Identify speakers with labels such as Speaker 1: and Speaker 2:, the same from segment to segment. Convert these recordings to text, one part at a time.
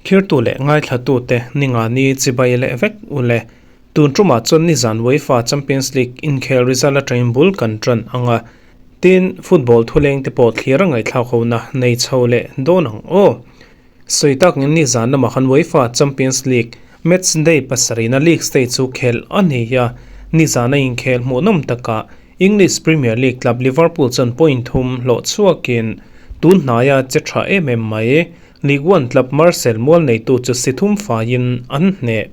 Speaker 1: Thirtu leh ngaithlatute ningani chibai leh vek u le. Tun tumah chuan nizan UEFA Champions League inkhel result atangin bul kan tan ang a. Tin, football thuleng te pawh thlir a ngaihthlak hona nei chho leh dawn ang aw. Sawi tak in nizan lamah khan UEFA Champions League match day pasarihna league stage chu khelh a ni a. Nizana inkhel hmuhnawm takah English Premier League club Liverpool chuan point thum hlawh chhuakin tun hnaia che tha em em mai. League One club Marseille mual neitu chu si thum faiin an hneh.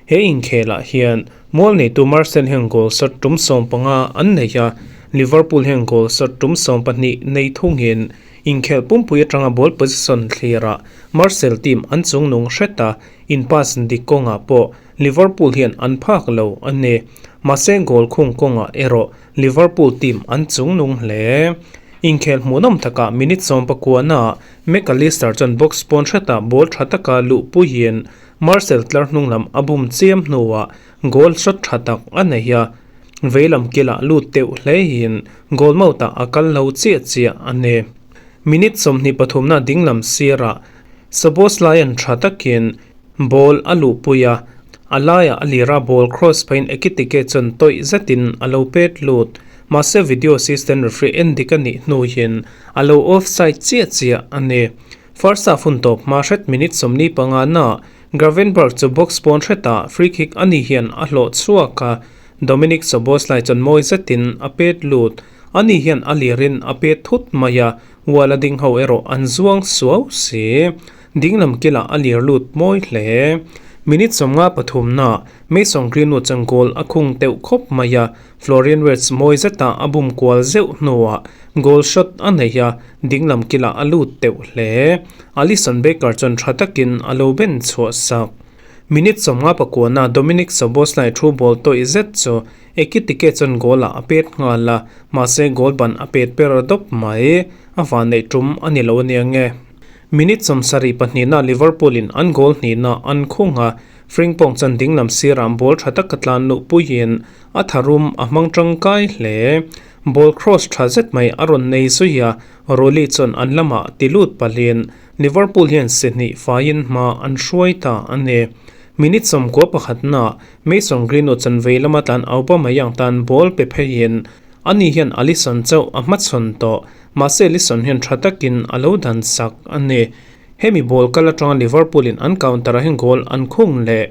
Speaker 1: He inkhelah hian mual neitu Marseille hian goal shot tum 15 an nei a, Liverpool hian goal shot tum 12 nei thungin inkhelh pumpui atanga ball possession thlirah Marseille team an chungnung hret a, in pass dik kawngah pawh Liverpool hian an phak lo a ni. Mahse goal khung kawngah erawh Liverpool team an chungnung hle. Inkhel hmuhnawm takah minute 19 ah Mac Allister chuan box pawn hretah ball tha taka luh puiin Marcel tlar hnung lam a bum chiam hnuah goal shot tha tak a nei a. Veilam kilah lut teuh hlein goal mouth-ah a kal lo chiah chiah a ni. Minute 23 na dinglam sirah Szoboszlai an tha takin Ball a luhpui a, a laiah a lira ball cross pheiin Ekitike chuan tawih zetin a lo pet lut. Mahse video assistant referee en dik a nih hnuin a lo offside chiah chiah a ni. First half hun tawp hma hret minute 45 na Gravenberch chu box pawn hretah free kick a ni hian a hlawh chhuak a, Dominik Szoboszlai chuan mawi zetin a pet lut. Ani hian a lirin a pet thut mai a, wall a ding ho erawh an zuang suau si. Dinglam kilah a lir lut mawi hle. Minute 53 na Mason Greenwood chuan goal a khung teuh khawp mai a, Florian Wirtz mawi zetah a bum kual zeuh hnuah goal shot a nei a, dinglam kilah a lut teuh hle. Alisson Becker chuan tha takin a lo ben chhuah sak. Minute 59 na Dominik Szoboszlai thu ball tawih zet chu Ekitike chuan goal ah a pet nghal a, mahse goal ban a pet per dawp mai. A vanneih tum a ni lo ania nge. Minute 72 na Liverpool in an goal hnihna an khung a, Frimpong chuan dinglam sirah ball tha taka tlan luh puiin a tharum a hmang tangkai hle. Ball cross tha zet mai a rawn nei zui a, Rulli chuan an lamah ti lut palhin Liverpool hian si hnih faiin hma an hruai ta a ni. Minute 91 na Mason Greenwood chuan vei lama tlan Aubameyang tan ball pe pheiin ani hian Alisson chauh a hmachhawn tawh. Mahse Alisson hian tha takin a lo dan sak a ni. Hemi ball kal atanga Liverpool in an counter ah hian goal an khung leh.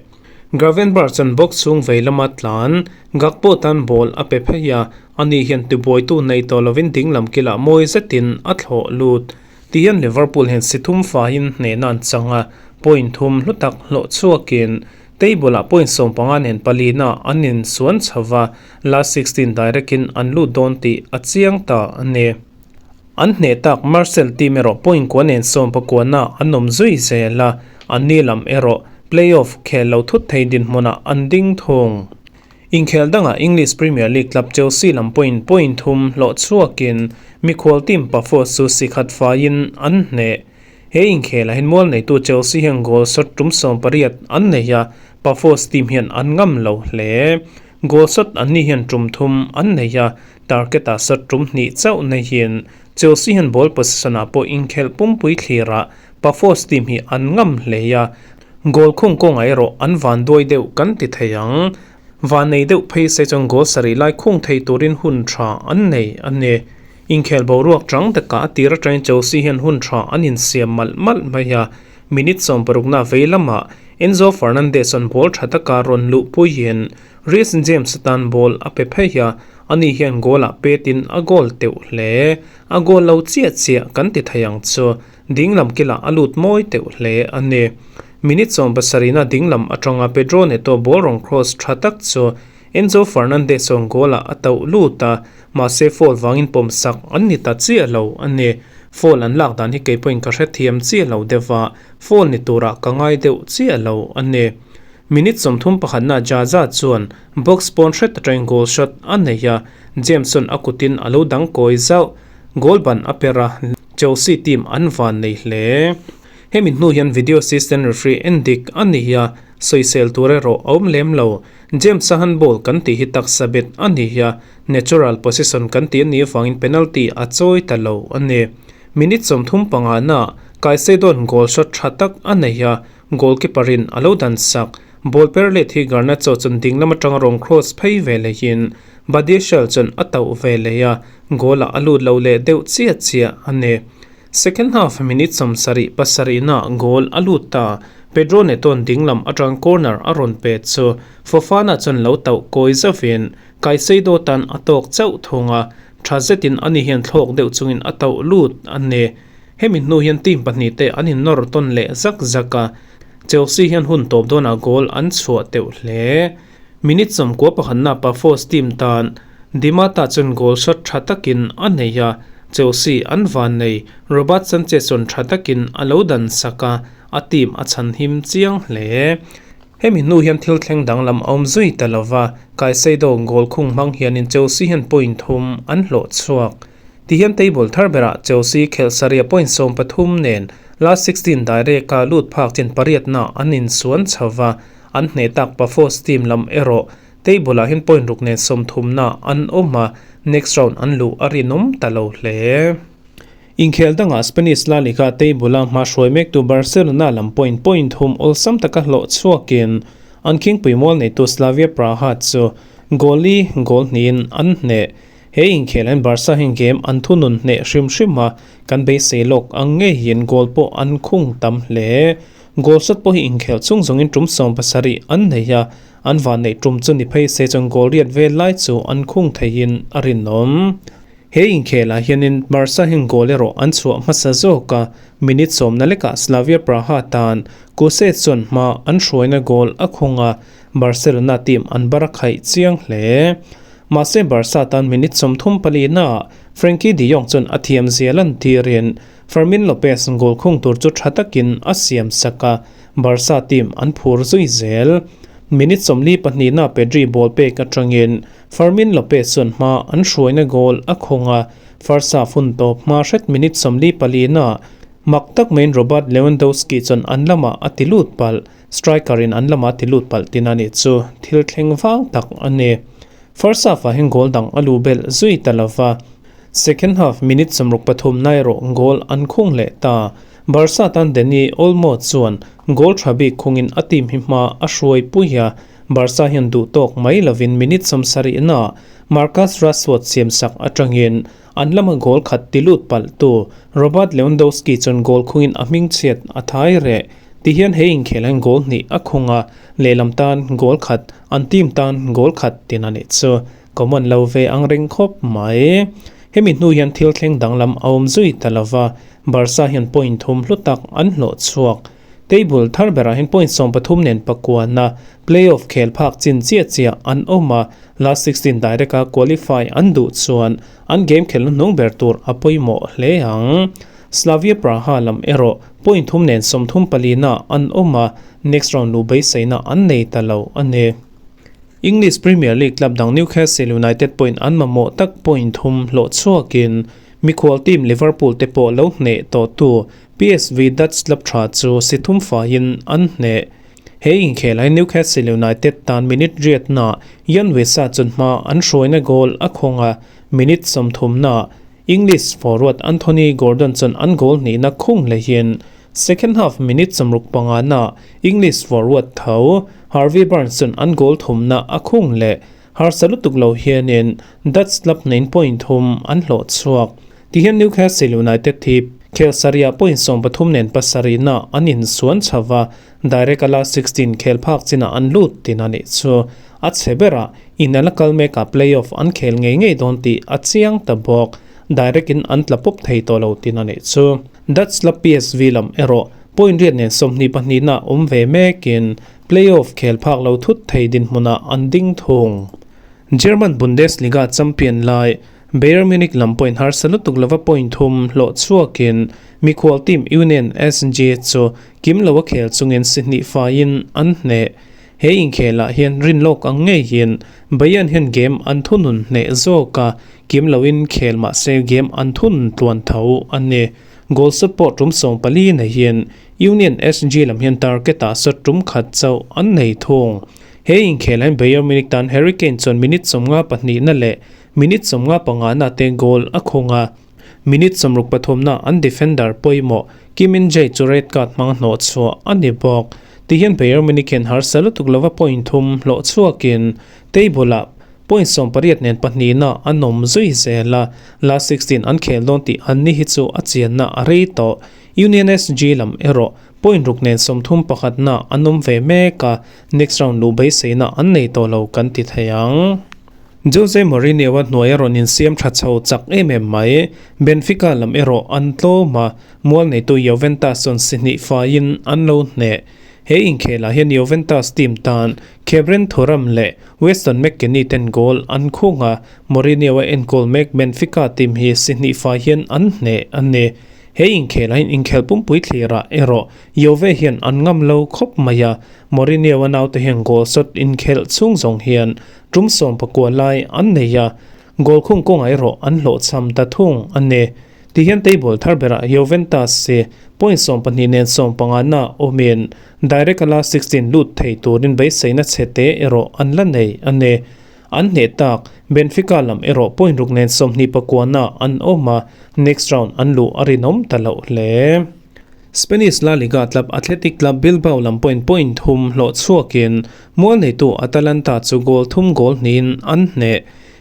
Speaker 1: Gravenberch chuan box chhung vei lama tlan Gakpo tan ball a pe phei a, ani hian tibuaitu nei tawh lovin dinglam kilah mawi zetin a thlawh lut. Tihian Liverpool hian si thum faiin hnehna an chang a, point thum hlu tak hlawh chhuakin table ah point 15 nen palina an insuan chho va, Last 16 direct in an lut dawn tih a chiang ta a ni. An hneh tak Marseille team erawh point kua nen 19 na an awm zui zel a, an ni lam erawh play-off khel lo thut thei dinhmunah an ding thung. Inkhel dangah English Premier League club Chelsea lam pawhin point thum hlawh chhuakin mikhual team Pafos chu si khat faiin an hneh. He inkhelah hian mual neitu Chelsea hian goal shot tum 18 an nei a, Pafos team hian an ngam lo hle. Goal shot an ni hian tum thum an nei a, target ah shot tum hnih chauh neihin Chelsea hian ball possession ah pawh inkhelh pumpui thlirah Pafos team hi an ngam hle a, goal khung kawngah erawh an van duai deuh kan ti thei ang. Van nei deuh phei se chuan goal sarih lai khung thei turin hun tha an nei a ni. Inkhel boruak chang takah a tir atangin Chelsea hian hun tha an insiam malh malh mai a, minute 60 na vei lamah Enzo Fernandez chuan ball tha taka rawn luh puiin Reece James atan ball a pe phei a, ani hian goal ah petin a goal teuh hle. A goal lo chiah chiah kan ti thei ang chu dinglam kilah a lut mawi teuh hle a ni. Minute 70 na dinglam atanga Pedro Neto ball rawn cross tha tak chu Enzo Fernandez chuan goal ah a tauh lut a, mahse foul vangin pawm sak an ni ta chiah lo a ni. Foul an lak dan hi kei pawhin ka hrethiam chiah lo deuh a, foul ni turah ka ngai deuh chiah lo a ni. Minute 31 na Jaza chuan box pawn hret atangin goal shot a nei a, James chuan a kutin a lo dang kawi zauh. Goal ban a per a, Chelsea team an van nei hle. Hemi hnu hian video assistant referee en dik a ni a. Sawisel tur erawh a awm lem lo. James-a handball kan tih hi taksa bet a ni a, natural position kan tih a nih avangin penalty a chawi ta lo a ni. Minute 35 naah Caicedo-a'n goal shot tha tak a nei a, goalkeeper in a lo dan sak. Ball per let hi Garnacho chuan ding lam atanga rawn cross phei ve lehin Badiashile chuan a tauh ve leh a, goal ah a lut lo leh deuh chiah chiah a ni. Second half minute 77 naah goal a lut ta. Pedro Neto-a'n ding lam atang corner a rawn pe chu Fofana chuan lo tauh kawi zauhin Caicedo tan a tawk chauh thung a, tha zetin ani hian thlawk deuh chungin a tauh lut a ni. Hemi hnu hian team pahnihte an innawr tawn leh zak zak a, Chelsea hian hun tawp dawnah goal an chhuah teuh hle. Minute 91 Pafos team tan Dimata chuan goal shot tha takin a nei a, Chelsea an van nei. Robert Sanchez chuan tha takin a lo dan sak a, a team a chhan him chiang hle. Hemi hnu hian thil thleng danglam a awm zui ta lova, Caicedo goal khung hmang hianin Chelsea hian point thum an hlawh chhuak. Tihian table thar berah Chelsea khelh sarih point 13 nen last 16 direct a lut phak chin pariatna an insuan chho va, an hneh tak Pafos team lam erawh table ah hian point ruk nen 30 na an awm a, next round an luh a rinawm ta lo hle. Inkhel dangah Spanish La Liga table a hma hruai mektu Barcelona lam point point thum awlsam taka hlawh chhuakin an khingpui mual neitu Slavia Praha chu goal li goal hnihin an hneh. He inkhel hian Barca hian game an thunun hneh hrim hrim a, kan beisei lawk ang ngeiin goal pawh an khung tam hle. Goal shot pawh hi inkhel chung zawngin tum 17 an nei a, an vanneih tum chu ni phei se chuan goal riat vel lai chu an khung theihin a rinawm. He inkhelah hianin Barca hian goal erawh an chhuah hmasa zawk a, minute 10 lekah Slavia Praha tan Kuse chuan hma an hruaina goal a khung a, Barcelona team an bar a khaih chiang hle. Mahse Barca tan minute 34 naah Frenkie de Jong chuan a thiam zia lantirin Fermin Lopez goal khung tur chu tha takin a siam sak a, Barca team an phur zui zel. Minute 42 naah Pedri ball pek atangin Fermin Lopez chuan hma an hruaina goal a khung a, first half hun tawp hma hret minute 44 naah mak tak maiin Robert Lewandowski chuan an lamah a ti lut palh. Striker in an lamah ti lut palh tin a nih chu thil thleng vang tak a ni. First half ah hian goal dang a lu belh zui ta lova, second half minute 63 na erawh goal an khung leh ta. Barca tan Dani Olmo chuan goal tha bik khungin a team hi hma a hruai pui a, Barca hian duh tawk mai lovin minute 70 na Marcus Rashford siam sak atangin an lama goal khat ti lut palh tu Robert Lewandowski chuan goal khungin a hming chhiat a thai reh. Tihian he inkhel hian goal hnih a khung a, lehlam tan goal khat, an team tan goal khat tin a nih chu. Common lo ve ang reng khawp mai. Hemi hnu hian thil thleng danglam a awm zui ta lova, Barca hian point thum hlu tak an hlawh chhuak. Table thar berah hian point 13 nen pakuana playoff khel phak chin chiah chiah an awm a, last 16 direct a qualify an duh chuan an game khelna hnung ber tur a pawimawh hle ang. Slavia Praha lam erawh point thum nen 34 na an awm a, next round lu beiseina an nei ta lo a ni. English Premier League club dang Newcastle United point an mamawh tak point thum hlawh chhuakin mikhual team Liverpool te pawh lo hneh tawh tu PSV Dutch club tha chu si thum faiin an hneh. He inkhel hian Newcastle United tan minute riat na Yoane Wissa chuan hma an hruaina goal a khawng a, minute 30 na English forward Anthony Gordon chuan an goal hnihna khung lehin second half minute 65 na English forward tho Harvey Barnes chuan an goal thumna a khung leh harsa lutuk lo hianin Dutch club hnein point thum an hlawh chhuak. Tihian Newcastle United hi khel sarih point 13 nen pasarih na an insuan chho a, direct a last 16 khel phak chinah an lut tin a nih chu. A chhe berah inel a kal mekah playoff an khel ngei ngei dawn tih a chiang ta bawk. Direct in an tla pawp thei tawh lo tin a nih chu. Dutch club PSV lam erawh point riat nen 22 na awm ve mekin playoff khel phak lo thut thei dinhmunah an ding thung. German Bundesliga champion lai Bayern Munich lam point harsa lutuk lova point thum hlawh chhuakin mikhual team Union SG chu kim lo a khel chungin si hnih faiin an hneh. He inkhelah hian rin lawk ang ngei hian Bayern hian game an thunun hneh zawk a, kim loin khel mahse game an thun tluan tho a ni. Goal shot pawh tum 14 neiin Union SG lam hian target-ah shot tum khat chauh an nei thung. He inkhel hian Bayern Munich tan Harry Kane chuan minute 52na leh minute 55na te goal a khung a. Minute 63na an defender pawimawh Kim Min-jae chu red card hmang hnawh chhuah a ni bawk. Tihian Bayern Munich hian harsa lutuk lova point thum hlawh chhuakin table-ah point 18 nen pahnihna an awm zui zel a, last 16 an khel dawn tih an ni hi chu a chianna a rei tawh. Union SG lam erawh point ruk nen 31na an awm ve mek a, next round luh beiseina an nei tawh lo kan ti thei ang. Jose Mourinho-a hnuai a rawn insiam tha chho chak em em mai. Benfica lam erawh an tlawm a, mual neitu Juventus chuan si hnih faiin an lo hneh. He inkhelah hian Juventus team tan Khebren Thuram leh Weston McKennie ten goal an khung a, Mourinho-a enkawl mek Benfica team hi si hnih fai hian an hneh a ni. He inkhelah hian inkhel pumpui thlirah erawh Juve hian an ngam lo khawp mai a, Mourinho-a naute hian goal shot inkhelh chhung zawng hian tum 19 lai an nei a, goal khung kawngah erawh an hlawhchham ta thung a ni. Tihian table thar berah Juventus hi point 12 nen 15 na awmin direct a last 16 lut thei turin beiseina chhe te erawh an la nei a ni. An hneh tak Benfica lam erawh point ruk nen 29 na an awm a, next round an luh a rinawm ta loh hle. Spanish La Liga club Athletic Club Bilbao lam pawhin point thum hlawh chhuakin mual neitu Atalanta chu goal thum goal hnihin an hneh.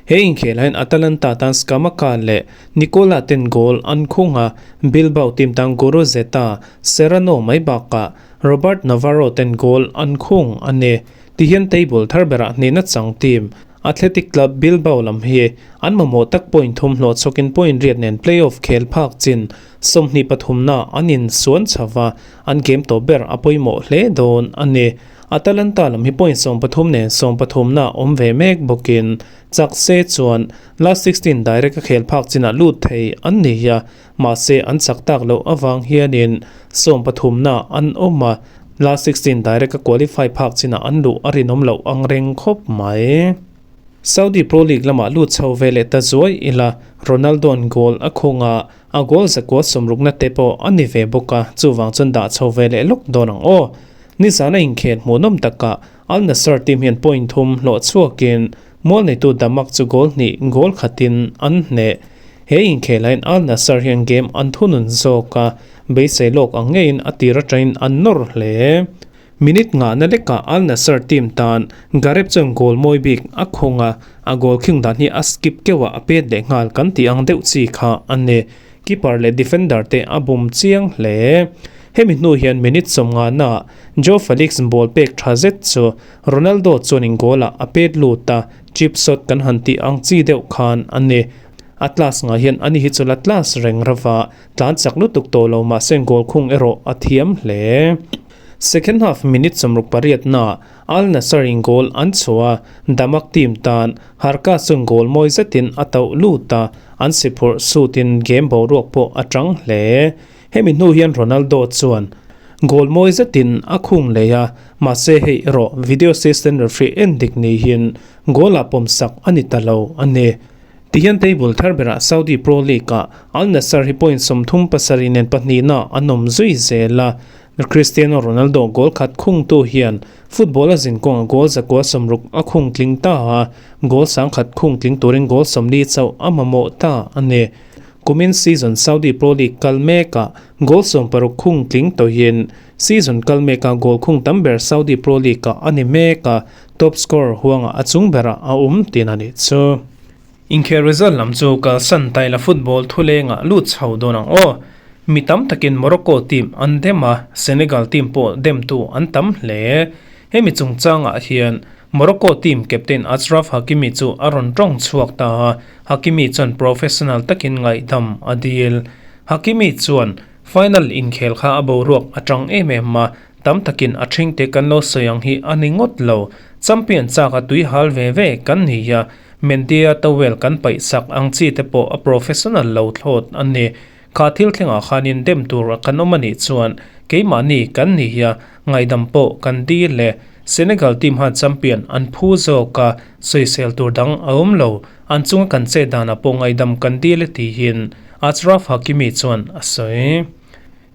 Speaker 1: He inkhelah hian Atalanta tan Scamacca leh Nicola ten goal an khung a, Bilbao team tan Guruzeta, Serrano mai bakah Robert Navarro ten goal an khung a ni. Tihian table thar berah hnehna chang team Athletic Club Bilbao lam hi an mamawh tak point thum hlawh chhawkin point riat nen play-off khel phak chin 23na an insuan chho va, an game tawp ber a pawimawh hle dawn a ni. Atalanta lam hi point 13 nen 13na awm ve mek bawkin chak se chuan last 16 direct a khel phak chinah lut thei an ni a, mahse an chak tak loh avang hianin 13na an awm a, last 16 direct a qualify phak chinah an luh a rinawm loh ang reng khawp mai. Saudi Pro League lamah lut chho ve leh ta zuai ila Ronaldo-a'n goal a khung a, a goal zakua sawmrukna te pawh a ni ve bawk a, chuvang chuan dah chho ve leh lawk dawn ang aw. Nizana inkhel hmuhnawm takah Al Nassr team hian point thum hlawh chhuakin mual neitu Damak chu goal hnih goal khatin an hneh. He inkhelah hian Al Nassr hian game an thunun zawk a, beisei lawk ang ngeiin a tir atangin an nawr hle. Minute ngahna lekah Al Nassr team tan Gareb chuan goal mawi bik a khawng a, a goal khing dan hi a skip keuh a, a pet leh nghal kan tih ang deuh chi kha a ni. Keeper leh defender te a bum chiang hle. Hemi hnu hian minute 50 naah Joao Felix ball pek tha zet chu Ronaldo chuanin goal ah a pet lut a, chip shot kan han tih ang chi deuh khan a ni. A class ngah hian ani hi chu la class reng rova, tlan chak lutuk tawh lo mahse goal khung erawh a thiam hle. Second half minute 68 naah Al Nassr in goal an chhuah a, Damak team tan Harka chuan goal mawi zetin a tauh lut a, an si phurh sutin game boruak pawh a tang hle. Hemi hnu hian Ronaldo chuan goal mawi zetin a khung leh a, mahse hei erawh video assistant referee en dik niin goal ah pawmsak a ni ta lo a ni. Tihian table thar berah Saudi Pro League ah Al Nassr hi point 37 nen pahnihna an awm zui zel a, Cristiano Ronaldo goal khat khungtu hian football a zin kawngah goal 160 a khung tling ta a, goal 1000 khung tling turin goal 40 chauh a mamawh ta a ni. Kumin season Saudi Pro League kal mekah goal 60 khung tling tawhin season kal mekah goal khung tam ber Saudi Pro League ah a ni mek a, top scorer huangah a chung berah a awm tin a nih chu. Inkhel result lam chu kalsan taila football thulengah lut chho dawn ang aw. Mi tam takin Morocco team an dem a, Senegal team pawh demtu an tam hle. Hemi chungchangah hian Morocco team captain Achraf Hakimi chu a rawn tawng chhuak ta a, Hakimi chuan professional takin ngaihdam a dil. Hakimi chuan final inkhel kha a boruak a tang em em a, tam takin a thingte kan lo sawi ang hi a ni ngawt lo. Champion chak a tui hal ve ve kan ni a, Mendy-a towel kan paih sak ang chi te pawh a professional lo thlawt a ni. Kha thil thlengah khanin dem tur kan awm a nih chuan keimahni kan ni hi a, ngaihdam pawh kan dil le. Senegal team han champion an phu zawk a, sawisel tur dang a awm lo. An chunga kan chet danah pawh ngaihdam kan dil e tihin Achraf Hakimi chuan a sawi.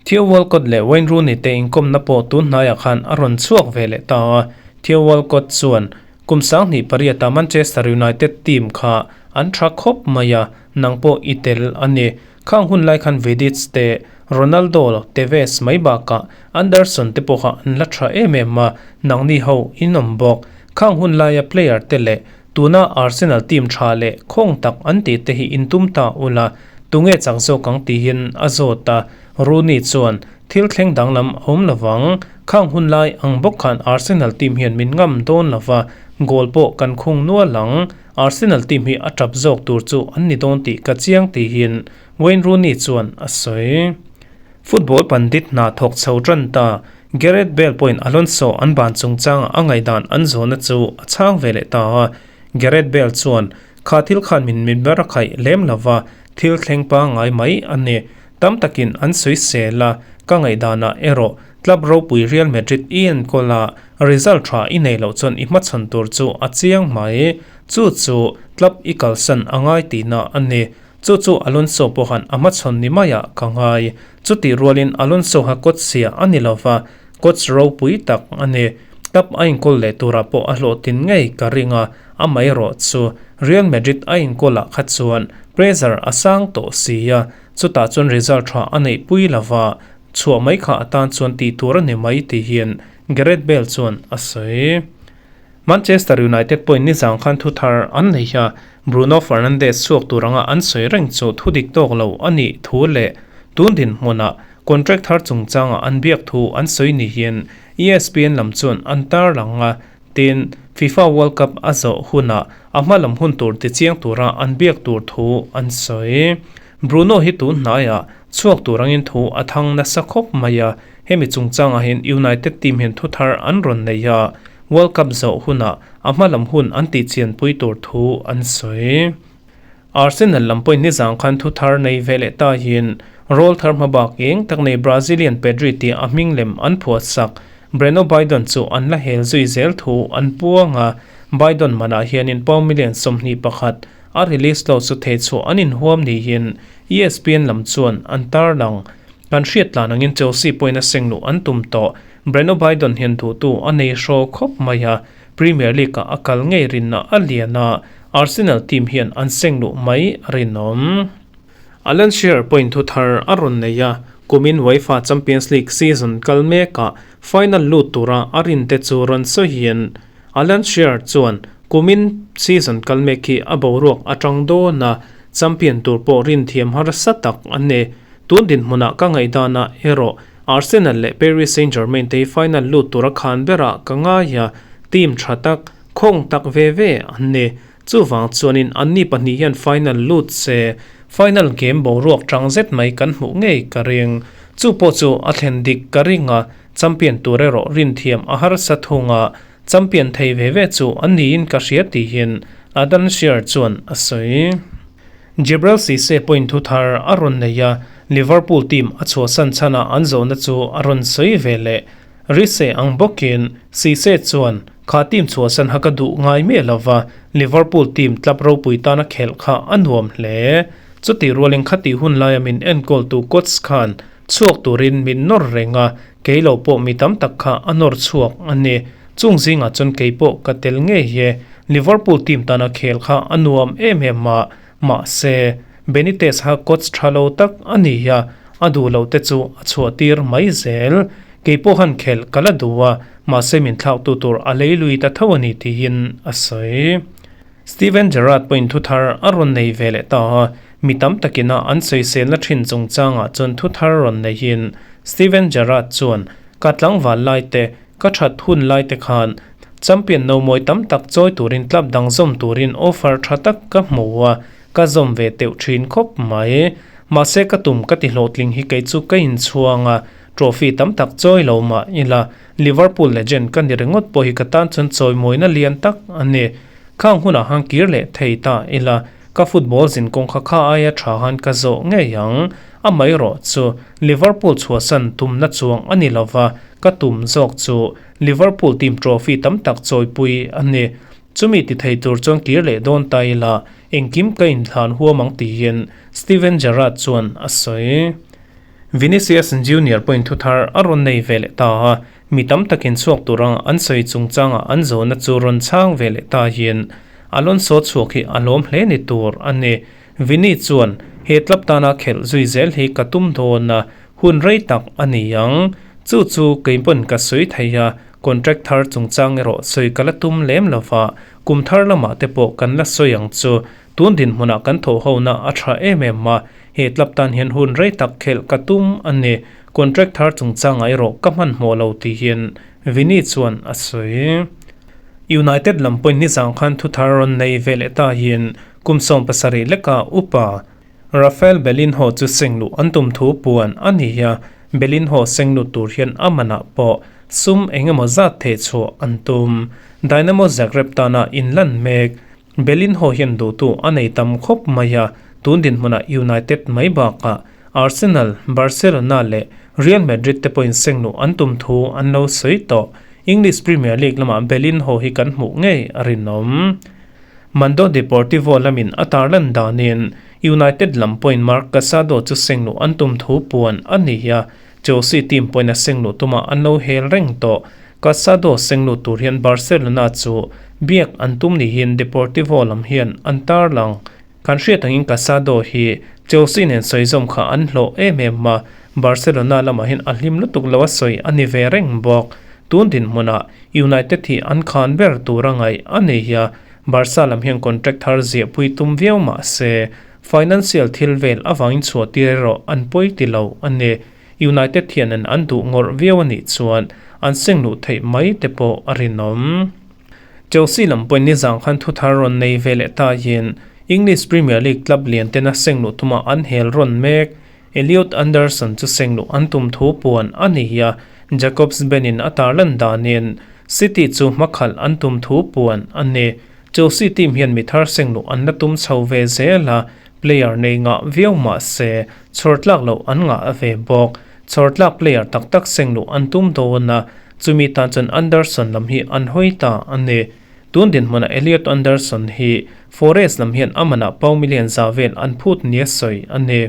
Speaker 1: Theo Walcott leh Wayne Rooney te inkawmna pawh tun hnaiah khan a rawn chhuak ve leh ta a, Theo Walcott chuan kum 28 a Manchester United team kha an tha khawp mai a, nang pawh i tel a ni. Khang hun lai khan Vidic te, Ronaldo, Tevez mai bakah Anderson te pawh kha an la tha em em a, nangni ho in awm bawk. Khang hun laia player te leh Tuna Arsenal team tha leh khawng tak an tih te hi intum ta ula, tunge chak zawk ang tihin a zawt a, Rooney chuan, Thil thleng danglam a awm lovang, khang hun lai ang bawk khan Arsenal team hian min ngam dawn lova, goal pawh kan khung nual ang, Arsenal team hi a tap zawk tur chu an ni dawn tih ka chiang tihin Wayne Rooney chuan a sawi. Football pandit hna thawk chho tan ta Gareth Bale pawhin Alonso an ban chungchanga a ngaihdan an zawhna chu a chhang ve leh ta a. Gareth Bale chuan, Kha thil khan min min ber a khaih lem lo va, thil thleng pangngai mai a ni. Tam takin an sawisel a, ka ngaihdanah erawh club ropui Real Madrid i enkawl a, result tha i nei loh chuan i hmachhawn tur chu a chiang mai. Chu chu club i kalsan a ngai tihna a ni. Chu chu Alonso pawhan a hmachhawn ni maiah ka ngai. Chutih rualin Alonso kha coach sia a ni lova, coach ropui tak a ni. Club a inkawl leh turah pawh a hlawhtlin ngei ka ring a, amaherawh chu Real Madrid a inkawlah kha chuan pressure a sang tawh si a, chutah chuan result tha a neihpui lova, chhuah mai kha atan chuan tih tur a ni mai tihin Gareth Bale chuan a sawi. Manchester United pawhin nizang khan thu thar an nei a, Bruno Fernandes chhuak tur anga an sawi reng chu thu dik tawk lo a nih thu leh tun dinhmunah contract thar chungchanga an biak thu an sawi ni hian ESPN lam chuan an tarlang a, tin, FIFA World Cup a zawh hunah a hma lam hun tur tichiang tura an biak tur thu an sawi. Bruno hi tun hnaiah chhuak tur angin thu a thang nasa khawp mai a, hemi chungchangah hian United team hian thu thar an rawn nei a, World Cup zawh hunah a hma lam hun an tihchianpui tur thu an sawi. Arsenal lam pawhin nizang khan thu thar nei ve leh ta hian rawl thar hmabak eng tak nei Brazilian Pedri tih a hming lem an phuahsak Breno Bidon chu an la hel zui zel thu an puang a, Bidon manah hianin pound million 21 a release lo chu theichhuah an inhuam niin ESPN lam chuan an tarlang. Kan hriat tlan angin Chelsea pawhin a seng luh an tum tawh. Breno Bidon hian duhtu a nei hraw khawp mai a, Premier League-ah a kal ngei rinna a lian a, Arsenal team hian an seng luh mai a rinawm. Alan Shearer pawhin thu thar a rawn nei a, kumin UEFA Champions League season kal mekah final lut tura a rinte chu rawn sawiin Alan Shearer chuan kumin season kal mek hi a boruak atang dawn a, champion tur pawh rinthiam harsa tak a ni. Tun dinhmunah ka ngaihdanah erawh Arsenal leh Paris Saint-Germain te hi final lut tura khan berah ka ngai a, team tha tak, khawng tak ve ve an ni. Chuvang chuanin anni pahnih hian final lut se, final game boruak tang zet mai kan hmuh ngei ka ring. Chu pawh chu a thlen dik ka ring a, champion tur erawh rinthiam a harsa thung a, champion thei ve ve chu an niin ka hria tihin Adan Shearer chuan a sawi. Djibril Cisse pawhin thu thar a rawn nei a, Liverpool team a chhuahsan chhanah an zawhna chu a rawn sawi ve leh. Riise ang bawkin Cisse chuan kha team chhuahsan ha ka duh ngai miah lova, Liverpool team club ropui tana khelh kha a nuam hle. Chutih rualin khatih hun laia min enkawltu coach khan chhuak turin min nawr reng a, kei lo pawh mi tam tak kha a nawr chhuak a ni. Chung zingah chuan kei pawh ka tel ngei e. Liverpool team tana khel kha a nuam em em a, mahse, Benitez ha coach tha lo tak a ni a, a duh loh te chu a chhuah tir mai zel. Kei pawh han khelh ka la duh a, mahse min thlaktu tur a lei lui ta tho a ni tiin a sawi. Steven Gerrard pawhin thu thar a rawn nei ve leh ta a, mi tam takin a an sawiselna thin chungchangah chuan thu thar rawn neihin Steven Gerrard chuan, Ka tlangval lai te, Ka that hun lai te khan champion no mawi tam tak chawi turin club dang zawm turin offer tha tak ka hmu a, ka zawm ve teuh thin khawp mai. Mahse ka tum ka ti hlawhtling hi kei chu ka inchhuang a, trophy tam tak chawi lo mah ila Liverpool legend ka ni ringawt pawh hi ka tan chuan chawimawina lian tak a ni. Khang hunah han kir leh thei ta ila Ka football zin kawng kha kha aia tha han ka zawh ngei ang. Amaherawh chu Liverpool chhuahsan tumna chuang a ni lova, ka tum zawk chu Liverpool team trophy tam tak chawipui a ni. Chumi ti thei tur chuan kir leh dawn ta ila, Engkim ka inthlan huam ang tiin Steven Gerrard chuan a sawi. Vinicius Junior pawhin thu thar a rawn nei ve leh ta a, mi tam takin chhuak tur anga an sawi chungchanga an zawhna chu rawn chhang ve leh ta hian Alonso chhuak hi a lawm hle ni tur a ni. Vini chuan he club tana khelh zui zel hi ka tum dawn a, hun rei tak a ni ang. Chu chu kei pawn ka sawi thei a, contract thar chungchang erawh sawi ka la tum lem lo va, kum thar lamah te pawh kan la sawi ang chu. Tun dinhmunah kan thawhhona a tha em em a, he club tan hian hun rei tak khelh ka tum a ni. Contract thar chungchangah erawh ka hmanhmawh lo tihin Vini chuan a sawi. United lam pawhin nizang khan thu thar rawn nei ve leh ta hian kum 70 leka upa Rafael Belinho chu sengluh an tum thu puan a ni a, Belinho senglut tur hian a manah pawh sum eng emaw zat theh chhuah an tum. Dynamo Zagreb tana inlan mek Belinho hian duhtu a nei tam khawp mai a, tun dinhmunah United mai bakah Arsenal, Barcelona leh Real Madrid te pawhin sengluh an tum thu an lo sawi tawh. English Premier League lamah Belinho hi kan hmuh ngei a rinawm. Mundo Deportivo lamin a tarlan danin United lam pawhin Marc Casado chu sengluh an tum thu puan a ni a, Chelsea team pawhin a sengluh tumah an lo hel reng tawh. Casado senglut tur hian Barcelona chu biak an tum niin Deportivo lam hian an tarlang. Kan hriat angin Casado hi Chelsea nen sawizawm kha an hlawh em em a, Barcelona lamah hian a hlim lutuk lo a sawi a ni ve reng bawk. Tun dinhmunah United hi an khan ber tur a ngaih a ni a, Barca lam hian contract thar ziahpui tum viau mah se financial thil vel avangin chhuahtir erawh an pawi ti lo a ni. United hian an an duh ngawrh viau a nih chuan an seng luh theih mai te pawh a rinawm. Chelsea lam pawhin nizang khan thu thar rawn nei ve leh ta hian English Premier League club lian tena seng luh tumah an hel rawn mek. Elliot Anderson chu seng luh an tum thu puan a ni a, Jacobs Ben-in a tarlan danin City chu hmakhalh an tum thu puan a ni. Chelsea team hian mi thar seng luh an la tum chho ve zel a, player nei ngah viau mah se chhawr tlak loh an ngah ve bawk. Chhawr tlak player tak tak seng luh an tum dawn a, chumi tan chuan Anderson lam hi an hawi ta a ni. Tun dinhmunah Elliot Anderson hi Forest lam hian a manah pau million za vel an phut nia sawi a ni.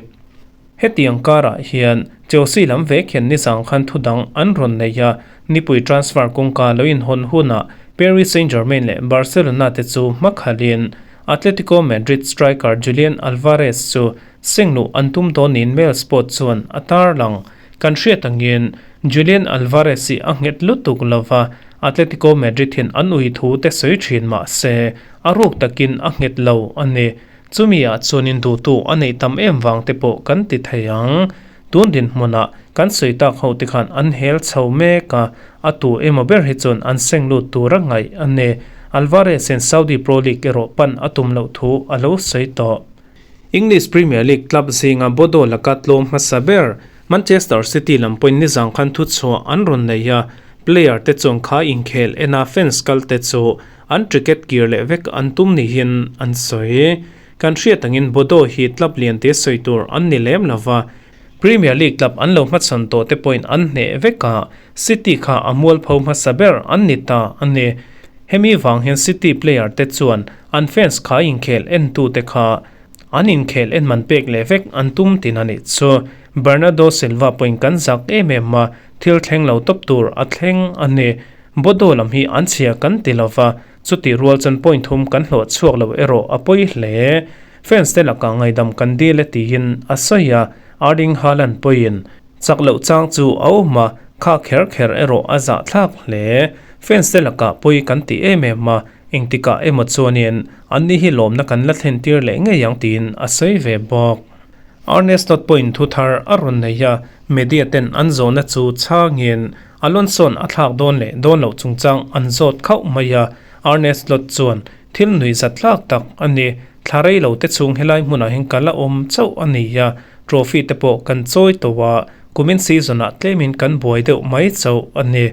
Speaker 1: Hetiang karah hian Chelsea lam vek hian nizang khan thu dang an rawn nei a, nipui transfer kawngka lo inhawn hunah Paris Saint-Germain leh Barcelona te chu hmakhalhin Atletico Madrid striker Julian Alvarez chu sengluh an tum dawnin Mail Sport chuan a tarlang. Kan hriat angin Julian Alvarez hi a nghet lutuk lova, Atletico Madrid hian an ui thu te sawi thin mah se a ruk takin a nghet lo a ni. Chumi ah chuanin duhtu a neih tam em vang te pawh kan ti thei ang. Tun dinhmunah kan sawi tak ho te khan an hel chho mek a, a tu emaw ber hi chuan an seng lut tur a ngaih a ni. Alvarez hian Saudi Pro League erawh pan a tum loh thu a lo sawi tawh. English Premier League club zinga Bodo laka tlawm hmasa ber Manchester City lam pawhin nizang khan thuchhuah an rawn nei a, player te chuan kha inkhel ena fans kal te chu An ticket kir leh vek an tum niin an sawi. Kan hriat angin Bodo hi club lian te sawi tur an ni lem lo va, Premier League club an lo hmachhawn tawh te pawhin an hneh vek a, City kha a mualpho hmasa ber an ni ta a ni. Hemi vang hian City player te chuan an fans kha inkhel entu te kha an inkhel en man pek leh vek an tum tin a nih chu. Bernardo Silva pawhin kan zak em em a, thil thleng lo tawp tur a thleng a ni. Bodo lam hi an chhia kan ti lo va, chutih rual chuan point thum kan hlawh chhuak lo erawh a pawi hle. Fans te lakah ngaidam kan dil e tiin a sawi a, Erling Haaland pawhin chak loh chang chu a awm a, kha kher kher erawh a zahthlak hle. Fans te lakah pawi kan ti em em a, engtikah emaw chuanin anni hi lawmna kan la thlen tir leh ngei ang tiin a sawi ve bawk. Arne Slot pawhin thu thar a rawn nei a, media ten an zawhna chu chhangin Alonso-a'n a thlak dawn leh dawn loh chungchang an zawt khauh mai a, Arne Slot chuan thil nuihzat tlak tak a ni, thla rei lo te chhung helai hmunah hian ka la awm chauh a ni a, trophy te pawh kan chawi tawh a, kumin season-ah tlemin kan buai deuh mai chauh a ni.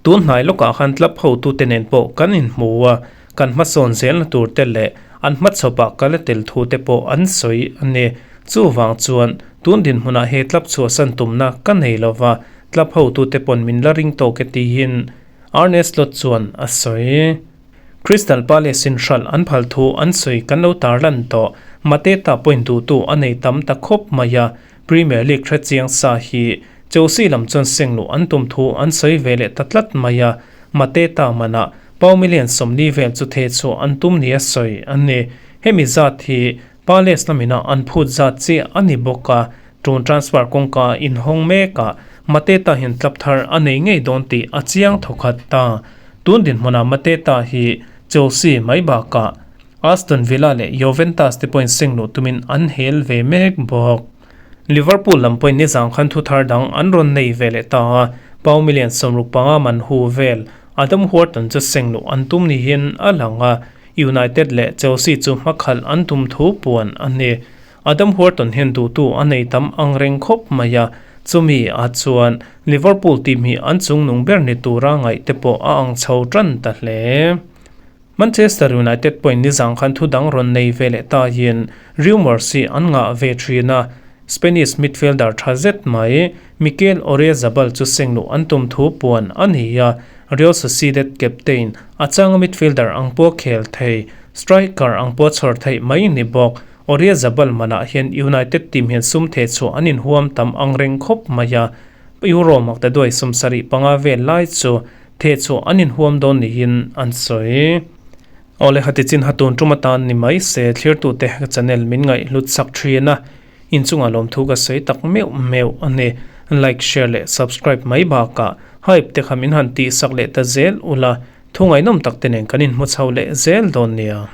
Speaker 1: Tun hnai lawkah khan club hotute nen pawh kan inhmu a, kan hmasawn zelna tur te leh an hmachhawpah ka la tel thu te pawh an sawi a ni. Chuvang chuan tun dinhmunah he club chhuahsan tumna ka nei lo va, club hotute pawn min la ring tawk e tiin Arne Slot chuan a sawi. Crystal Palace in hralh an phal thu an sawi kan lo tarlan tawh. Mateta point duhtu a nei tam ta khawp mai a, Premier League hre chiang sa hi Chelsea lam chuan seng luh an tum thu an sawi ve leh ta tlat mai a, Mateta manah pau million 40 vel chu theh chhuah an tum nia sawi an ni. Hemi zat hi Palace lamina an phut zat chiah a ni bawk a, tun transfer kawngka inhawng mekah Mateta hian club thar a nei ngei dawn tih a chiang thawkhat ta. Tun dinhmunah Mateta hi Chelsea mai bakah Aston Villa leh Juventus te pawhin seng luh tumin an hel ve mek bawk. Liverpool lam pawhin nizang khan thu thar dang an rawn nei ve leh ta a, pau million 65 man hu vel Adam Wharton chu seng luh an tum niin a lang a, United leh Chelsea chu hmakhalh an tum thu puan a ni. Adam Wharton hian duhtu a nei tam ang reng khawp mai a, chumi ah chuan Liverpool team hi an chungnung ber ni tura ngaih te pawh a ang chho tan ta hle. Manchester United pawhin nizang khan thu dang rawn nei ve leh tahin rumours hi an ngah ve thin a, Spanish midfielder tha zet mai Mikel Oyarzabal chu seng luh an tum thu puan a ni a, Real Sociedad captain a changa midfielder ang pawh khel thei, striker ang pawh chhawr theih mai ni bawk. Oyarzabal manah hian United team hian sum theh chhuah an inhuam tam ang reng khawp mai a, Euro maktaduai 75 vel lai chu theh chhuah an inhuam dawn niin an sawi. Awle hati chin ha tun tum atan ni mai se thlirtute ka channel min ngaih hlut sak thin a, inchungah lawmthu ka sawi tak meuh meuh a ni. Like, share leh subscribe mai bakah hype te kha min han tihsak leh ta zel ula, thu ngaihnawm tak te nen kan inhmu chho leh zel dawn nia.